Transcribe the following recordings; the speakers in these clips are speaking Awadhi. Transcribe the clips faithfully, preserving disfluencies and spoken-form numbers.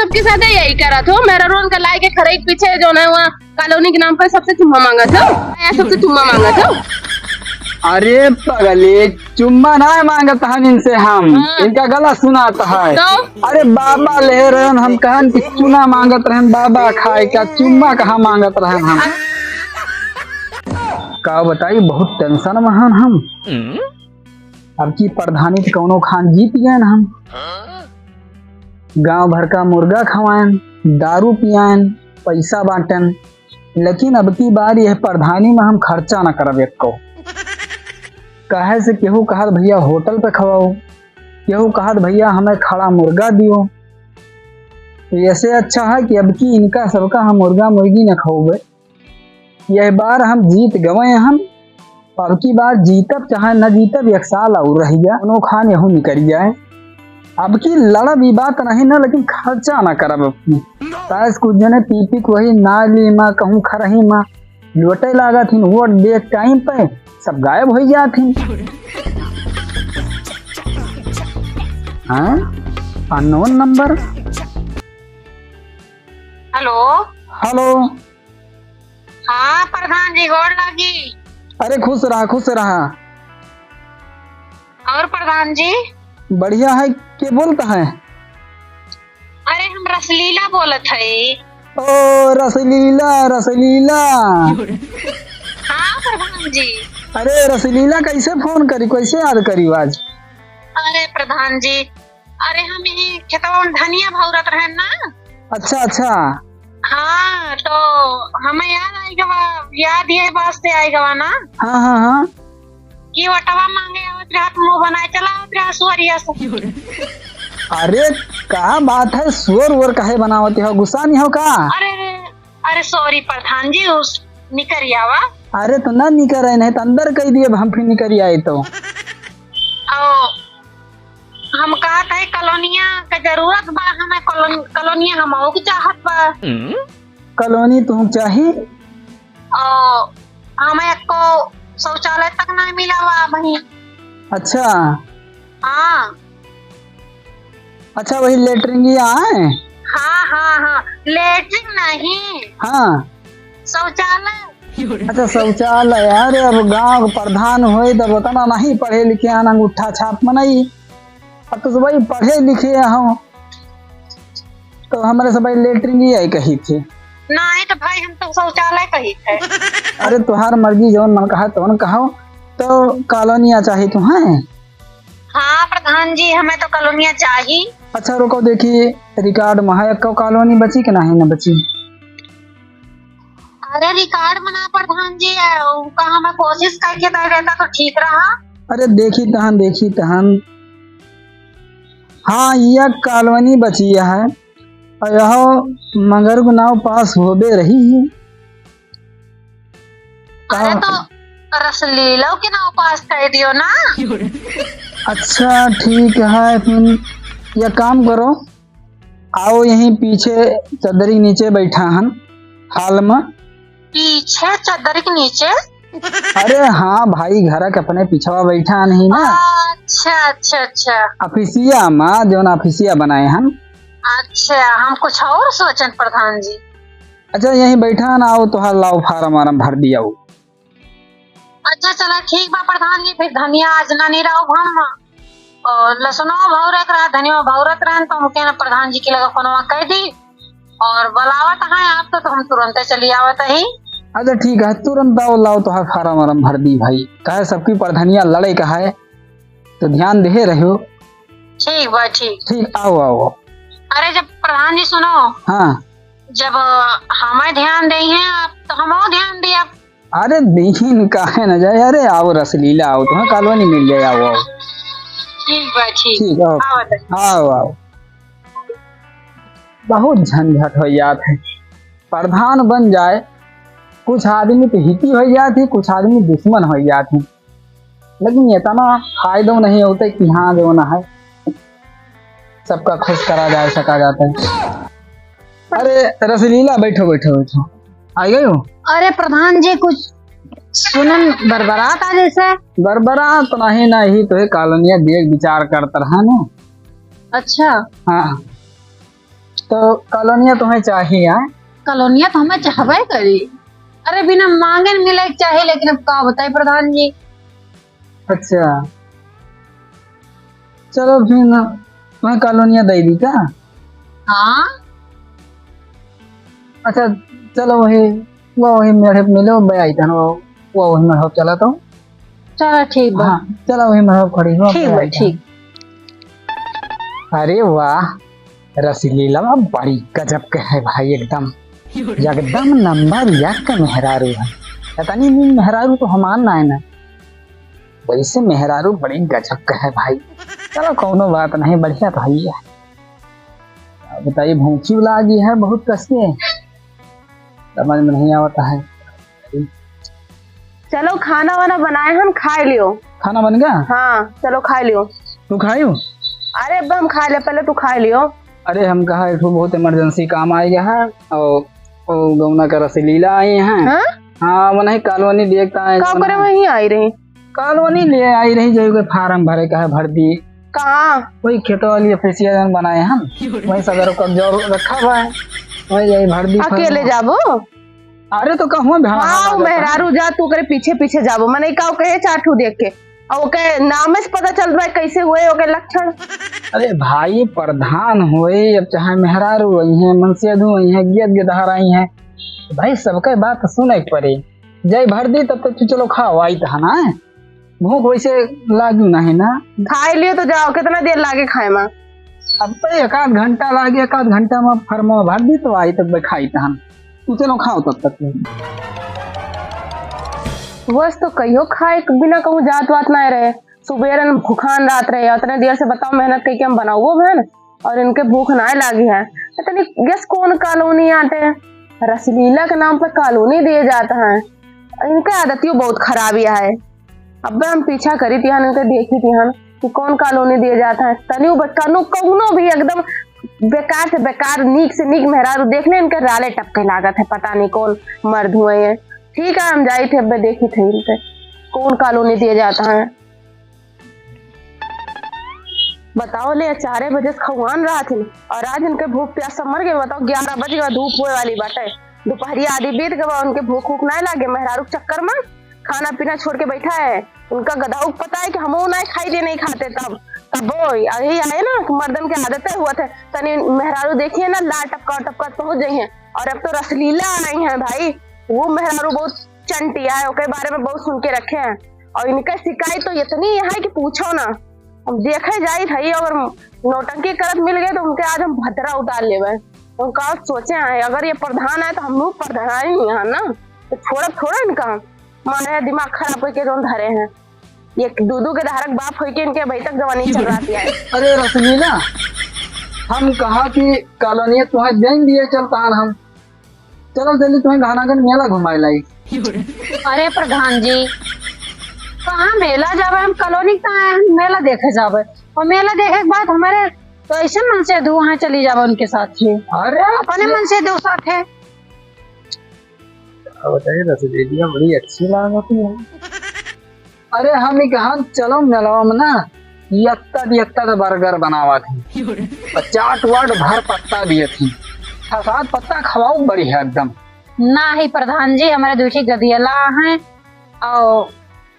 सबके साथ यही करत हो, मेहरारू का लाए के खरई के पीछे जो ना हुआ कॉलोनी के नाम पर सबसे चुम्मा मांगत हो, या सबसे चुम्मा मांगत हो। अरे पगले, चुम्मा ना मांगत हन इनसे हम, हाँ। इनका गलत सुनात है। तो? अरे बाबा ले रहन, हम कहन कि चुना मांगत रहन, बाबा खाए का, चुम्मा कहाँ मांगत रहन हम। का बताई, बहुत टेंशन में हन हम। अब की प्रधानी तो कौनो खान जीत गए हम। गांव भर का मुर्गा खवाएन, दारू पियाएन, पैसा बांटेन, लेकिन अब की बार यह प्रधानी में हम खर्चा न करब एको। कहे से केहू कहत भैया होटल पे खवाओ, केहू कहत भैया हमें खड़ा मुर्गा दियो। तो ऐसे अच्छा है कि अब की इनका सबका हम मुर्गा मुर्गी न खवाबे। यह बार हम जीत गए हम, अब की बार जीतब चाहे न जीतब, एक साल और रह गया, दोनों खान यहू निकल जाए। अब की लड़ब ई बात नहीं ना, लेकिन खर्चा ना करब अब की। सास कुछ जने पी पी के वही नाली मा कहूँ खरही मा लोटे लागत हिन, वोट दे टाइम पे सब गायब हो जात हिन। हाँ, अननोन नंबर। हेलो। हेलो। हाँ प्रधान जी, गोड़ लागी। अरे खुश रहा, खुश रहा। और प्रधान जी? बढ़िया है, के बोलत है? अरे हम रसलीला बोलत है। ओ रसलीला, रसलीला। हाँ प्रधान जी। अरे रसलीला, कैसे फोन करी, कैसे याद करी आज? अरे प्रधान जी, अरे हम यही खेतवा में धनिया भौरत रहन ना। अच्छा, अच्छा। हाँ, तो हमें याद आई गवा, याद ये बात से आई गवा ना। हाँ, हाँ, हाँ। कि वटवा मांगे आवत रहा, तो मुंह बनाए चला आवत रहा सुअरिया से। अरे, का बात है, सुअर उअर काहे बनावत हो, गुस्सा नहीं हो का? अरे, अरे, अरे, sorry प्रधान जी, उस निकरि आवा। अरे, तो ना निकरे, नहीं तो अंदर कह दिए, हम फिर निकरि आए तो। ओ, हम कहत है कॉलोनिया के जरूरत बा, हमें कॉलोन-, कॉलोनिया हम ओके चाहत बा। कॉलोनी तुम चाही? ओ, हमें एको शौचालय तक नहीं मिला बा अबहीं। अच्छा। हाँ। अच्छा, वही लेटरिंगिया है? हाँ, हाँ, हाँ, लेटरिन नहीं। हाँ। शौचालय। अच्छा, शौचालय। अरे, अब गांव के प्रधान होए तब उतना नहीं पढ़े लिखे हन, अंगूठा छाप मनई। अब तो सब पढ़े लिखे हो, तो हमरे सब लेटरिंगिया कही थे। नहीं तो भाई, हम तो शौचालय कही थे। अरे, तुहार मर्जी, जौन मन कहा तौन कहो। तो कॉलोनिया चाही तुम्हें? हाँ प्रधान जी, हमें तो कॉलोनिया चाही। अच्छा रुको, देखी रिकॉर्ड में है, एको कॉलोनी बची कि नहीं न बची? अरे रिकॉर्ड में ना प्रधान जी, उनका हमें कोशिश करके दे देता तो ठीक रहा। अरे देखी तहन, देखी तहन। हाँ, यह कॉलोनी बची है, और यह मगर को नाव पास होबे रही है। अरे तो रसलीला के नाव पास कर दियो ना। अच्छा ठीक है, फिर यह काम करो, आओ यहीं पीछे चद्दरी के नीचे बैठा हन, हाल में। पीछे चद्दरी के नीचे? अरे हाँ भाई, घर के अपने पिछवा बैठा नहीं ना। अच्छा, अच्छा, अच्छा। ऑफिसिया मा, जौन ऑफिसिया बनाए हन। अच्छा, हम कुछ और सोचन प्रधान जी। अच्छा, यहीं बैठा ना, आओ, तोहार लाओ फार्म वार्म भर दिया हो। अच्छा, चला ठीक बा प्रधान जी, फिर धनिया आज ना नहीं रहो हम, और लहसुनो भौरक रहा, धनिया भौरत रहन, तो हमके ना प्रधान जी के लगा फोनवा कर दी, और बुलावत हैं आपको, तो हम तुरंते चली आवत ही। अच्छा, ठीक है, तुरंत आओ, लाओ, तोहार फार्म वार्म भर दी भाई, काहे सबकी प्रधानिया लड़े का है, तो ध्यान दे रहे हो। ठीक बा, ठीक। ठीक, आओ, आओ। अरे, जब प्रधान जी सुनो, हाँ। जब हमें ध्यान दे हैं आप, तो हमो ध्यान दे आप। अरे, दीन काहे न जाए, अरे, आओ रसलीला, आओ, तुम्हें कॉलोनी मिल जाए, आओ, आओ। ठीक बा, ठीक। ठीक, आओ। आओ, आओ। आओ, आओ। बहुत झंझट हो जात है। प्रधान बन जाए, कुछ आदमी तो हिती हो जात है, कुछ आदमी दुश्मन हो जात है। लेकिन इतना फायदो नहीं होते कि हाँ, जो ना है, सबका खुश करा जाए, सका जाता है। अरे रसलीला, बैठो, बैठो, बैठो। आ गए हो? अरे प्रधान जी, कुछ सुनन बरबरात आ जैसे। बरबरात तो नहीं, नहीं, तो है कॉलोनिया देख विचार करत रहा ना। अच्छा। हाँ। तो कॉलोनिया तुम्हें चाहिए, हाँ? कॉलोनिया तो हमें चाहबे करी। अरे, बिना मांगे न मिले के चाही, लेकिन अब का बताई प्रधान जी। अच्छा, चलो फिर ना, तुम्हें कॉलोनिया दे दी का? हाँ। अच्छा, चलो वही, वो वही मेरे मिलो, बे आई तन, वो, वो वही मेरे चला तो। चलो ठीक बा। हाँ, चलो वही मेरे खड़ी हो, ठीक बे बा, आई तन। ठीक। अरे वाह, रसलीला बड़ी गजब के है भाई, एकदम, एकदम नंबर एक के मेहरारू है। इतनी नीक मेहरारू तो हमार ना है ना, वैसे मेहरारू बड़ी गजब के है भाई। चलो कौनो बात नहीं, बढ़िया तो है ही है। अब बताइए, भूखी लागी है बहुत कस के, समझ में नहीं आवता है। चलो, खाना वाना बनाए हन, खाए लियो। खाना बन गया? हाँ, चलो खाए लियो। तू खायू? अरे, अब हम खाए ले, पहले तू खाए लियो। अरे, हम कहा, एक ठो बहुत इमरजेंसी काम आ गया है, और, और गौना का रसलीला आई हैं। हाँ? हाँ, वो नहीं, कॉलोनी देखता है, का करे वहीं आई रही? कॉलोनी ले आई रही, जो कोई फार्म भरे का है, भर दी। कहाँ? वही खेतवा वाली ऑफिसिया जौन बनाए हम, वही सदर का जो रखा हुआ है, वही यही भर दी अकेले फार्म। जाबो? अरे तो कहूँ भाड़ा हाँ, लगा वो देता है। मेहरारू जा, तू ओकरे पीछे पीछे जाबो, मने का कहे चार ठू देख के, और ओके नाम से पता चल बा कैसे हुए ओके लक्षण। अरे भाई, प्रधान होए, अब चाहे मेहरारू आई हैं, मनसेधू आई हैं, गियत गिधार आई हैं, तो भाई सबके बात सुने के पड़ी। जय भर दी तब तक तू चलो खाओ, आई तो है ना। भूख वैसे लागू नहीं ना। खाए लियो तो जाओ, कितना देर लागे खाए में? अब तो एक आध घंटा लागे, एक आध घंटा में फर्मो भर दी तो आई तब खाई तहन। तू चलो खाओ तब तक। बस तो कहियो खाए के बिना कहूँ जात वात ना रहे। सुबेरन भूखान रात रहे, उतने देर से बताओ मेहनत करके हम बनाओ बहन, और इनके भूख ना लागी है। इतनी गैस कौन कॉलोनी आटे, रसलीला के नाम पर कॉलोनी दिए जाता है। इनका आदतियों बहुत खराब है। अब हम पीछा करी तिहन, उनके देखी तिहन कि कौन कॉलोनी दिए जाता है। तनियो ब-, तनु कौनो भी एकदम बेकार से बेकार, नीक से नीक मेहरारू देख ले, इनके राले टपके लागत है, पता नहीं कौन मर्द हुए हैं। ठीक है, हम जाई थे, अब देखी थे इनके कौन कॉलोनी दिए जाता है। बताओ ले, चारे बजे से खौआन रहा थी और आज इनके भूख प्यास से मर गए। बताओ, ग्यारह बज गए, धूप होए वाली बाटे, दोपहरिया आधी बीत गवा, उनके भूख ऊख नहीं लागे, मेहरारू के चक्कर में खाना पीना छोड़ के बैठा है। उनका गधाऊ के पता है कि हमहू ना खाई जे नहीं खाते तब, तब वो यही आए ना कि मर्दन के आदतें हुआ थे, तनी मेहरारू देखिए ना लाल टपका टपका पहुंच गई हैं। और अब तो रसलीला आई हैं भाई, वो मेहरारू बहुत चंटी है, ओके बारे में बहुत सुन के रखे हैं। और इनका शिकायत तो इतनी है कि पूछो ना, हम देखे जाई भाई, अगर नौटंकी करत मिल गए तो उनके आज हम भद्रा उतार लेवे। उनका सोचे हैं, अगर ये प्रधान आए तो हम लोग प्रधान ही हैं ना, तो छोड़ब थोड़ा इनका हम। मारे दिमाग खराब करके जौन धरे हैं, ये दूधू के धारक बाप होई के इनके अभी तक जवानी चल रहा है। अरे रसलीला, हम कहा कि कॉलोनिया तुम्हें देन दिए चलता है हम। चलो जल्दी तुम्हें घनागन मेला घुमाए लाई। अरे प्रधान जी, कहाँ मेला जावे? हम कॉलोनी कहाँ है? हम मेला देखे जावे। और मेला देखे के बाद हमारे तो ऐसे मन से दू वहाँ चली जावे उनके साथ ही। अरे अपने मन से दो साथ है। क्या बताइए, रसगुल्ला बड़ी अच्छी लागत है। अरे हम ही कहा चलो मेलवा में ना, यत्ता यत्ता तो बर्गर बनावा थी, और चाट वाट भर पत्ता दिए थी, सात पत्ता खवाओ बढ़िया एकदम। ना ही प्रधान जी, हमारे दूठी गदियला हैं और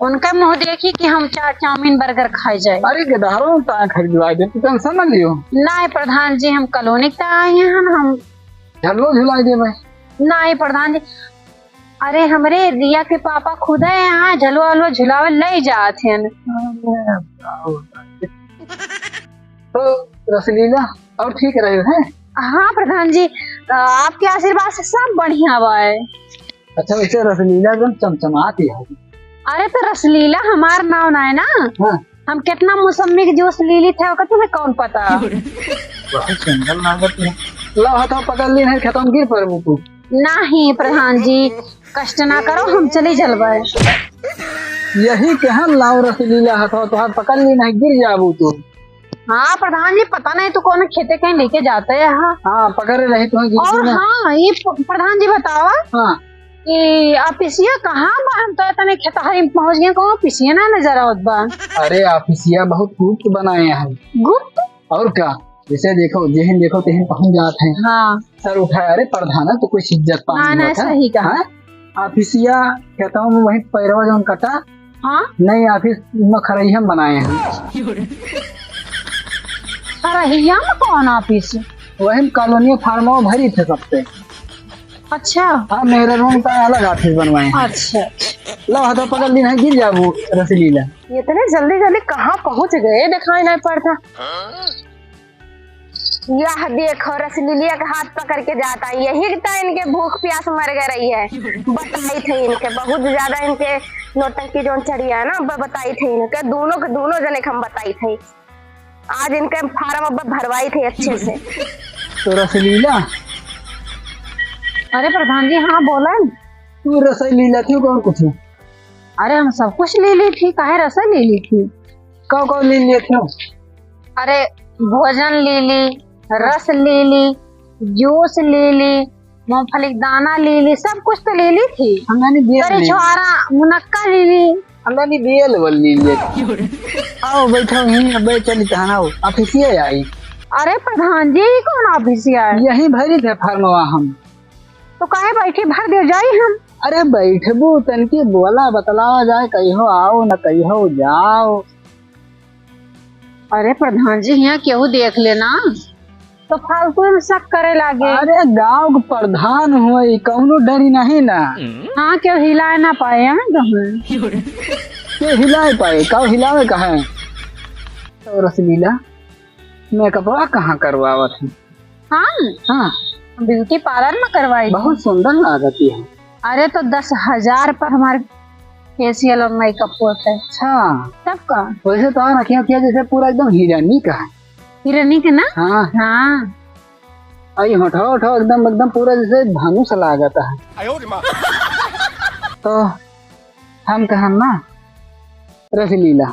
उनका मुंह देखी कि हम चा-, चाउमीन बर्गर खाए जाए। अरे गदहरो ता खरीदवा दे, तू टेंशन ना लियो। ना ही प्रधान जी, हम कॉलोनी ता आए हैं, हम झल्लो झुलाए दे भाई। ना ही प्रधान जी, अरे, हमरे रिया के पापा खुदे यहाँ झलुआ उलुआ झुलावे ले जात हन। अरे, बाबू। तो रसलीला और ठीक रहे हैं? हाँ प्रधान जी, अ, आपके आशीर्वाद से सब बढ़िया बा है। अच्छा, वैसे रसलीला एकदम चमचमाती है। अरे, तो रसलीला हमार नाव ना है ना? हाँ। हम कितना मौसमी के जूस ली ली थे, ओकर तुम्हें कौन पता? बहुत सुंदर लागत है। ला, हाथ पकड़ ली नहीं, खेतों में गिर पड़बू तू। नहीं प्रधान जी, कष्ट ना करो, हम चली जलबे। यही कहन लाओ रसलीला हथवा तोहार पकड़ ली नहीं, गिर जाबू तू। हाँ प्रधान जी, पता नहीं तू कौन खेते कहीं लेके जाते हैं। हाँ। हाँ, पकड़े रही तुम्हें गिर और ना। हाँ, ये प-, प्रधान जी बतावा हाँ। कि ऑफिसिया कहाँ बा? हम तो इतने खेतहरी में पहुँच गए, कौन ऑफिसिया ना नजर आवत बा। अरे ऑफिसिया बहुत गुप्त बनाए हैं। गुप्त? और क्या, जैसे देखो, जेहन देखो, तेहन पहुँच जात है। हाँ। सर उठाए, "अरे प्रधान, तो कुछ इज्जत पानी ना, ना, होता है?" सही कहा। हाँ? ऑफिसिया खेतवा में वही पैरवा जौन कटा, हाँ? नई ऑफिस में खरैया में बनाए हैं। खरैया में कौन ऑफिस? वही कॉलोनी फार्म में भरी थे सबसे। अच्छा। हाँ, मेरे रूम का अलग ऑफिस बनवाए हैं। अच्छा। लो, हाथों पकड़ ली, नहीं गिर जाबू रसलीला। इतने जल्दी जल्दी कहाँ पहुँच गए, दिखाई नहीं पड़ता। यह देखो, रसलीलिया के हाथ पकड़ के जाता है, यही तो इनके भूख प्यास मर गए रही है। बताई थे इनके, बहुत ज्यादा इनके नौटंकी जौन चढ़ी है ना, ब-, बताई थे इनके, दोनों के, दोनों जने के हम बताई थे। आज इनके फार्म अब भरवाई थे अच्छे से। तो रसलीला? अरे प्रधान जी, हाँ बोलन। तू रसलीला थी कौन कुछ? अरे हम सब कुछ ले ली थी, काहे रसा ले ली थी? कौ कौ ले लिए थे? अरे भोजन ले ली, रस ले ली, जूस ले ली, मूंगफली के दाना ले ली, सब कुछ तो ले ली थी। हमने नहीं दिया करी नहीं। छुहारा, मुनक्का ले ली। हमने नहीं दिया ले, बोल ले लिए। आओ बैठो यहीं, अब चली तहन आओ, ऑफिसिया आई। अरे प्रधान जी, ई कौन ऑफिसिया है? यहीं भरी थे फार्मवा हम। तो काहे बैठी, भर दे जाई हम। अरे बैठबू, तनकी बोला बतलावा जाए, कहियो आओ न कहियो जाओ। अरे प्रधान जी, यहाँ केहू देख लेना तो फालतू में शक करे लागे। अरे गांव के प्रधान होई, कौनो डरी नहीं ना। हाँ, केहू हिलाए ना पाए, हाँ, गाँव में। के हिलाए पाए, का हिलावे का है? तो रसलीला, मेकअपवा कहाँ करवावत है? हाँ? हाँ। ब्यूटी पार्लर में करवाई थी। बहुत सुंदर लागत है। अरे तो दस हजार पर हमार फेशियल और मेकअप होता है। अच्छा। तब का? वैसे तो आ रखिया किया जैसे पूरा एकदम हिरानी का है। हिरानी के ना? हाँ। हाँ। आई होठो, होठो एकदम, एकदम पूरा जैसे धनुष लागत है। तो हम कहन ना, रसलीला,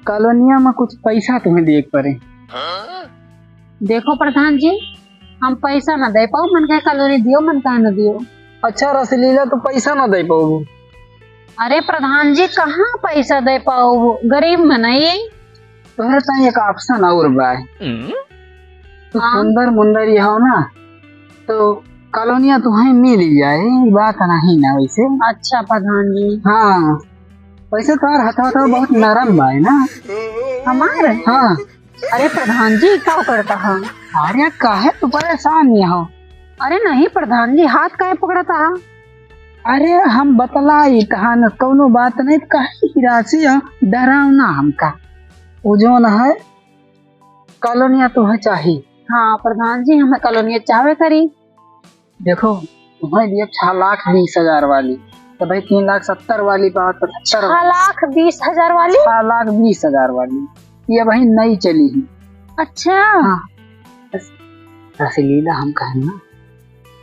कॉलोनिया में कुछ पैसा तुम्हें दिए के पड़े। देखो प्रधान जी, हम पैसा ना दे पाओ, मन कहे कॉलोनी दियो, मन कहे ना दियो। अच्छा रसलीला, तो पैसा ना दे पाओ? अरे प्रधान जी, कहाँ पैसा दे पाओ, गरीब मनई। तोहरे ताई एक ऑप्शन और बा। तो हाँ। सुंदर मुंदर ये हो ना, तो कॉलोनिया तुहैं मिल जाए, ई बात नहीं ना वैसे। अच्छा प्रधान जी। हाँ, वैसे तोहार हथवा तो बहुत नरम बा, है ना? हमार? हाँ। अरे प्रधान जी, का करता है? अरे काहे तू परेशान ये हो? अरे नहीं प्रधान जी, हाथ काहे पकड़ता है? अरे हम बतलाई तहान, कौनो बात नहीं, काहे की राशि है, डराओ ना हमका। वो जौन है, कॉलोनिया तुहैं चाही। हाँ प्रधान जी, हमें कॉलोनिया चाहबे करी। देखो, तुम्हें दिए छह लाख बीस हजार वाली, तो भाई तीन लाख सत्तर वाली बात, पचहत्तर। छह लाख बीस हजार वाली? छह लाख बीस हजार वाली, ये भाई नई चली ही। अच्छा। हाँ। बस, रसलीला हम कहन ना,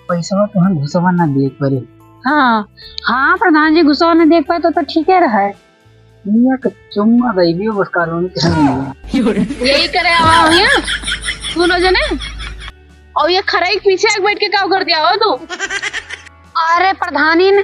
पैसवा तुहैं घुसवा ना दिए पड़े। हाँ, हाँ प्रधान जी, घुसवा ना दिए पड़े तो, तो ठीके रहे। मियाँ के चुम्मा दे दियो बस, कॉलोनी के हम मिले। यही करे आवा हो यहाँ, सुनो जने। और ये खराई के पीछे आके बैठ के का कर दिया हो तू? अरे प्रधानी ने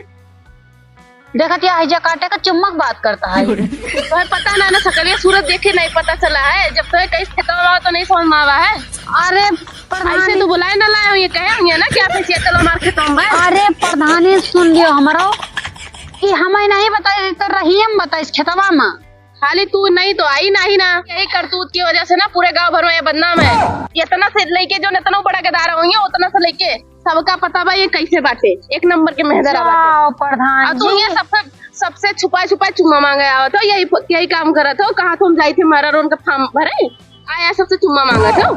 देखत या हैजा काटे का चुम्मा के बात करता है। तुम्हें पता ना, ना सकलिया सूरत देखे नहीं पता चला है, जब तुम्हें कहीं खेतवा में आओ तो नहीं समझ में आवा है। अरे प्रधानी ऐसे तो बुलाए ना लाए हो, ये कहे होंगे ना कि आप ऐसे चलो मार खेतवा में। अरे प्रधानी सुन लियो हमरो, कि हमें नहीं बताई तो रहीम बताइस खेतवा में। खाली तू नहीं तो आई नहीं ना, यही करतूत की वजह से ना पूरे गांव भर में ये बदनाम है। इतना से लेके जो इतना बड़ा गदारा होइए, उतना से लेके सबका पता बा ये कैसे बाटे, एक नंबर के मेहदरा बाटे। जाओ प्रधान और तू जी। ये सबसे, सबसे छुपा छुपा चुम्मा मांगे आवत हो, यही, यही काम करत हो। कहा तुम जाई थे मारा रोन का फार्म भरे, आया सबसे चुम्मा मांगत हो।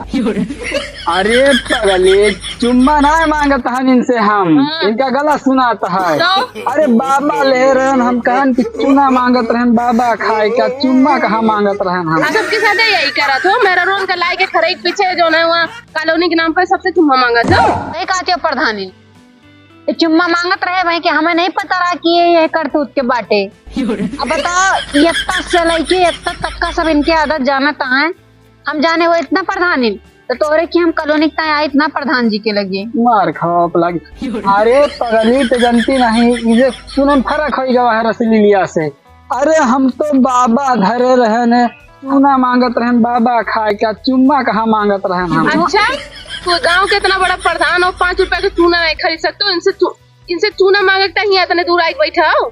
अरे पगली, चुम्मा ना मांगत हन इनसे हम, हाँ। इनका गलत सुनात है। तो? अरे बाबा ले रहन, हम कहन कि चुम्मा मांगत रहन, बाबा खाए का, चुम्मा कहाँ मांगत रहन हम। आ सबके साथे यही करत हो, मेरा रोन का लाई के खरई के पीछे जो ना हुआ कॉलोनी के नाम पर सबसे चुम्मा मांगत हो। नहीं कहते हो प्रधानी, ये चुम्मा मांगत रहे भाई कि हमें नहीं पता रहा कि ये, ये करतूत के बाटे। अब बताओ, ये इतना से लेके इतना तक का सब इनके आदत जानत हैं। हम जाने वो इतना प्रधान है, तो तोरे की हम कॉलोनी के ताई आई इतना प्रधान जी के लगे। मार खाओ आप लगे। अरे पगली तो जनती नहीं, इसे सुनन फर्क हो गवा है रसलीलिया से। अरे हम तो बाबा धरे रहन, चूना मांगत रहन बाबा खाए का, चुम्मा कहाँ मांगत रहन हम। अच्छा, तू गांव के इतना बड़ा प्रधान हो, पाँच रुपया के चूना नहीं खरीद सकते हो, इनसे चू-, इनसे चूना मांगे के हियां इतने दूर आके बैठा हो।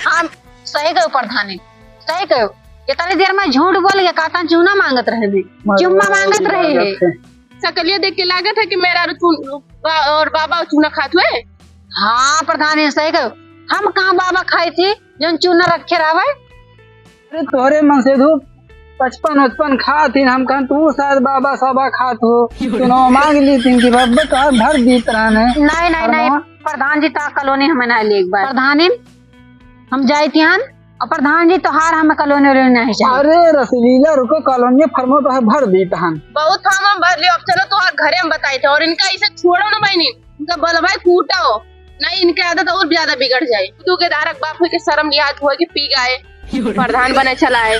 हाँ, सही कहो प्रधानी, सही कहो। इतनी देर में झूठ बोल के कहता चूना मांगत रहे भी, चुम्मा मांगत रहे है। सकलिया देख के लागत है कि मेहरारू चून-, बा-, और बाबा चूना खात हुए। हाँ प्रधानी, सही कहो। हम कहाँ बाबा खाई थी जौन चूना रखे रहवे? अरे तोहरे मन से धूप पचपन उचपन खात ही, हम कहन तू शायद बाबा साबा खात हो, चुनाव मांग ली थी कि बाबा का भर दीत रहन है। नहीं, नहीं, नहीं, प्रधान जी ता कॉलोनी हमें ना ले एक बार। प्रधानी, हम जाइत हन, और प्रधान जी तोहार हमें कॉलोनी वोलोनी नहीं चाहिए। अरे रसलीला रुको, कॉलोनी फॉर्मो तो है भर दीत हन। बहुत फॉर्म हम भर लियो, अब चलो तोहार घरे हम बताइत है, और इनका इसे छोड़ो ना बहनी। इनका बल भाई कूटो, नहीं इनके आदत और ज्यादा बिगड़ जाए। तू के दारक बाप होके शर्म लिहाज होके पी गए, प्रधान बने चला है।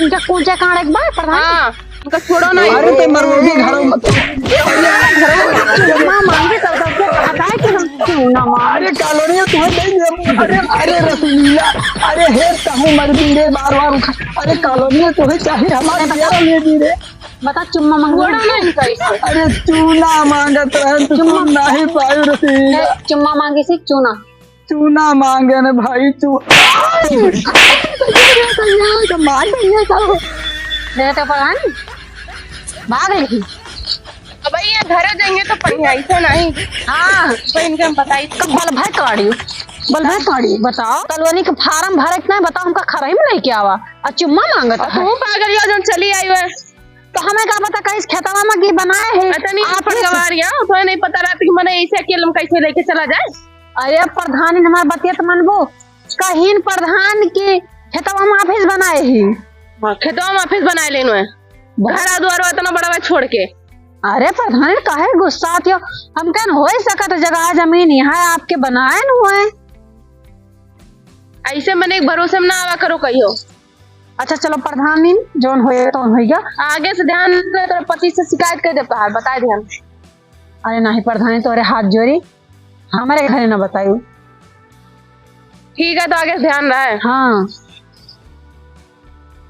इनका कूचे काढ़े के बाद प्रधान? हाँ, इनका छोड़ो ना। अरे ते मरोगी घरों में। माँ मांगे तो सबसे हटाए कि हम क्यों ना मांगे। अरे कॉलोनी तुम्हें दे दिया। अरे, अरे रसलीला, अरे हे तहु मर भी रे बार बार उठा। अरे कॉलोनी तुम्हें चाहिए हमारे प्यारा ले दी रे। बता, चुम्मा मांगे। छोड़ो ना इनका इसे। अरे चूना मांगत रहन तो चुम्मा। चूना ही पायु रसीला। ए, चुम्मा मांगे से चूना। चूना मांगे न भाई, चू-, मार भैया का। दे तो पता नहीं। भाग लेगी। अब ये घरे जाएंगे तो पढ़िया, ऐसे नहीं। हाँ। तो इनके हम बताई। कब बल भाई काढ़ियो? बल भाई काढ़ियो, बताओ। कॉलोनी के फॉर्म भरे के नहीं, बताओ, हमका खरही में लेके आवा। और चुम्मा मांगत और है। तू पागल हो, जौन चली आई हुए। तो हमें का पता कहीं खेतवा में की बनाए है। अतनी आप ही पटवार गया, तो नहीं पता रहती कि मने इसे अकेले में कैसे लेके चला जाए। अरे प्रधान, हमार बतिया तो मनबो। कहीं प्रधान की खेतवा में ऑफिस बनाए ही। हाँ, खेतवा में ऑफिस बनाए लेनो है। घर आ द्वार इतना बड़ा बा छोड़ के। अरे प्रधान, काहे गुस्सात हो? हम कहन हो ही सकत जगह जमीन यहाँ आपके बनाए न हुए। ऐसे मने एक भरोसे में ना आवा करो कहियो। अच्छा चलो प्रधान जी, जौन होए तौन होइगा। आगे से ध्यान रहे, तोरा पति से शिकायत कर देब तोहार, बताए दे हम। अरे नहीं प्रधान जी, तोहरे हाथ जोड़ी, हमारे घरे ना बतायू। ठीक है, तो आगे से ध्यान रहे। हाँ।